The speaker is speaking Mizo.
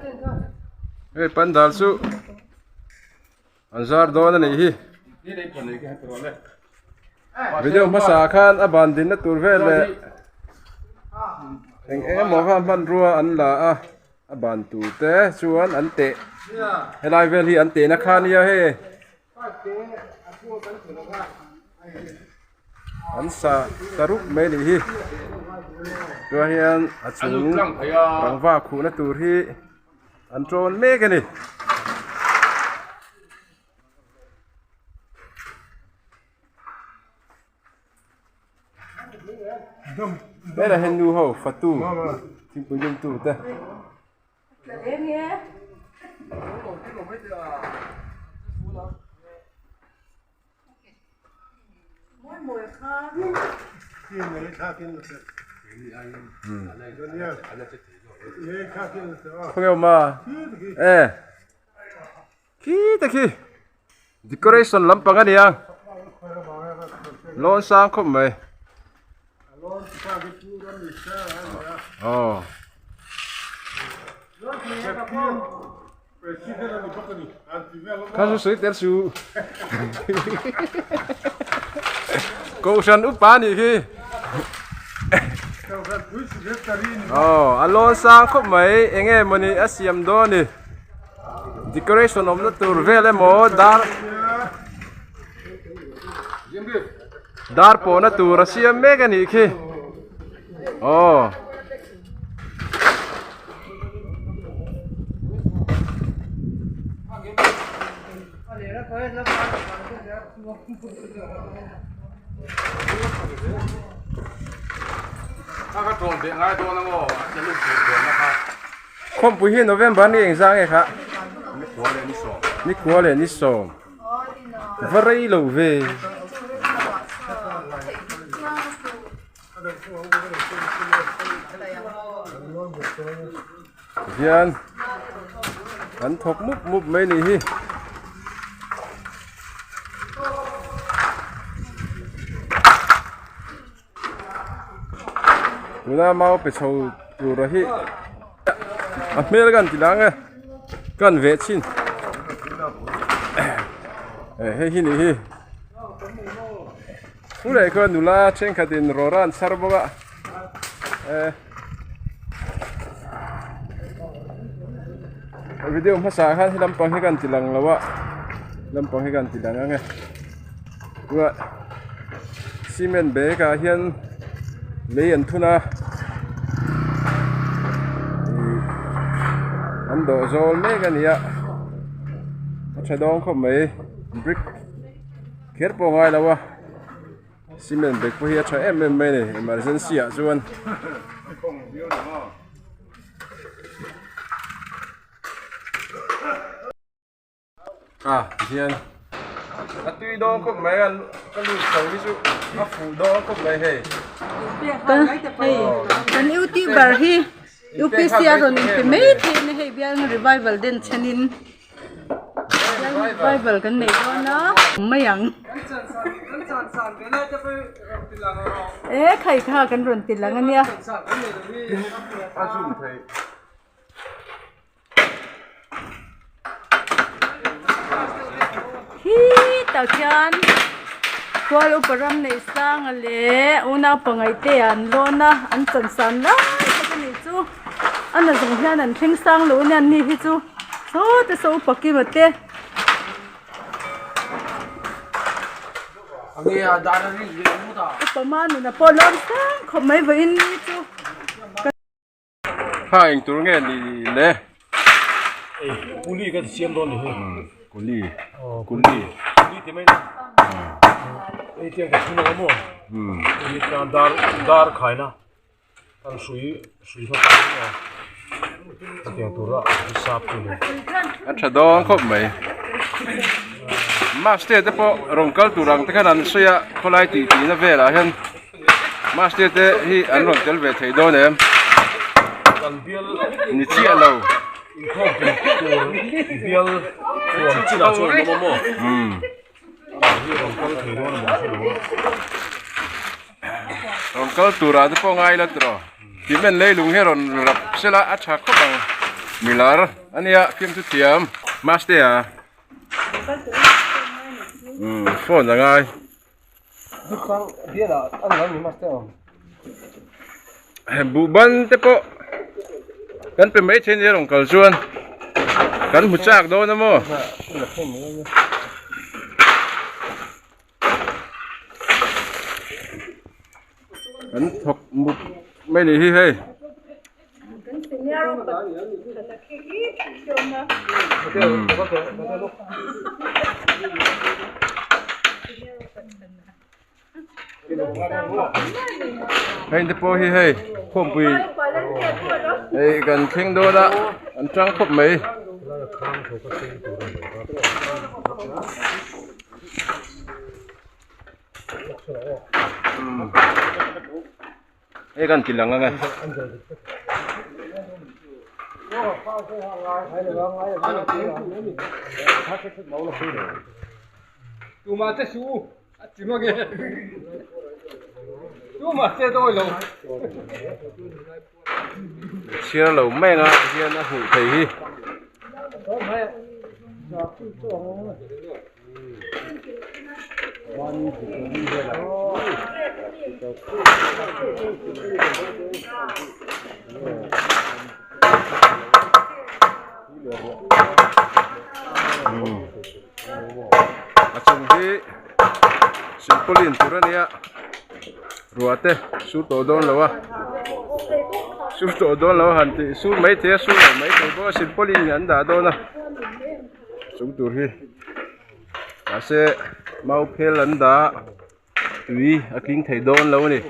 Hei pandal chu an zar dawn a nih hi. Video hmasa khan a ban dinna tur vel leh eng eng emaw kha hmanrua an la a a ban tur te chuan an teh helai vel hi an tehna kha ania hei. An sa ta rup mai anih hi chuan hian a chung rangva khuhna tur hi an tawn mek a ni. Helai hian nu ho fatu thingpui lum tu te. Khawnge awm a e khi te khi decoration lampang a nia lawn sang khawp mai aw. Kha chu sawi tel suh Kohhran upa anih khi aw a lawn sang khawp mai eng nge mawni a siam dawn a ni decoration awmna tur vel emaw dar dar pawhna tur a siam mek a nih khi aw. Khawmpui hi November ni engzah nge kha? Ni kua leh ni sawm. Va rei lo ve. Hian an thawk mup mup mai a nih hi. Tuna mau pe chho tur a hi a hmel kan ti lang e kan veh chhin hei hi nih hi. Chu leh khuan nula thenkhatin rawra an chhar bawk a eh video hmasa ah khan he lampang hi kan ti lang lo a lampang hi kan ti lang ang e chuan cement bag ah hian lei an thun a ih an dawh zawl mek a ni a a tha dawng khawp mai brick. Kher pawh ngai lo a cement bag pawh hi a tha em em mai a ni emergency ah chuan ah tihian a tui dawn khawp mai a ka lut chho hi chu a fuh dawn khawp mai hei hei kan youtuber hi upc a rawn inpe mai thei a ni hei bial revival den chhenin. Revival kan nei dawn a mai ang e khai kha kan rawn ti lang ania. Khi tak hian khual upa ram neih sanga leh unau pangai te an lawn a an chan san lai tak a nih chu. A na zawng hian an thleng sang lo ania an ni hi chu saw te saw upa kima te. Upa manuna pawh lawm sang khawp mai vawiin ni chu. Kha eng tur nge ni le? Kuli ka siam dawn ni hi. Kuli. Kuli. Kuli ti mai na. Ei tiang ka thun ang maw. Kuli tan dar dar khai na. Kan hrui hrui hma pawh hi a hetiang tura hisap chu ni. A tha dawn khawp mai. Master te pawh rawn kal tur ang te khan an sawi a khawlai tih tihna velah hian master te hi an rawn tel ve thei dawn em? Kan bial ni chiah lo. Inkhawm pui tur bial huam chinah chuan an awm a maw? Rawn kal turah te pawh ngai la tiraw cement leilung hi rawn rap sela a tha khawp ang. Milar ania fiamthu thiam Mastea umm phone a ngai. Buh ban te pawh kan pe mai thei nia rawn kal chuan kan hmu chak dawn a maw. Kan thawk mut mai ni hi hei. Hei te pawh hi hei khawmpui hei kan thleng dawn a an tang khawp mai. Hei kan ti lang ang e. Chhiar lo mai anga hian a hmuh theih hi. A chung hi silpauline tur a nia ruah te sur tawh dawn lo a sur tawh dawn lo a han tih sur maithei a sur lo maithei bawk a silpauline an dah dawn a chung tur hi mahse mau phel an dah tui a tling thei dawn lo a ni.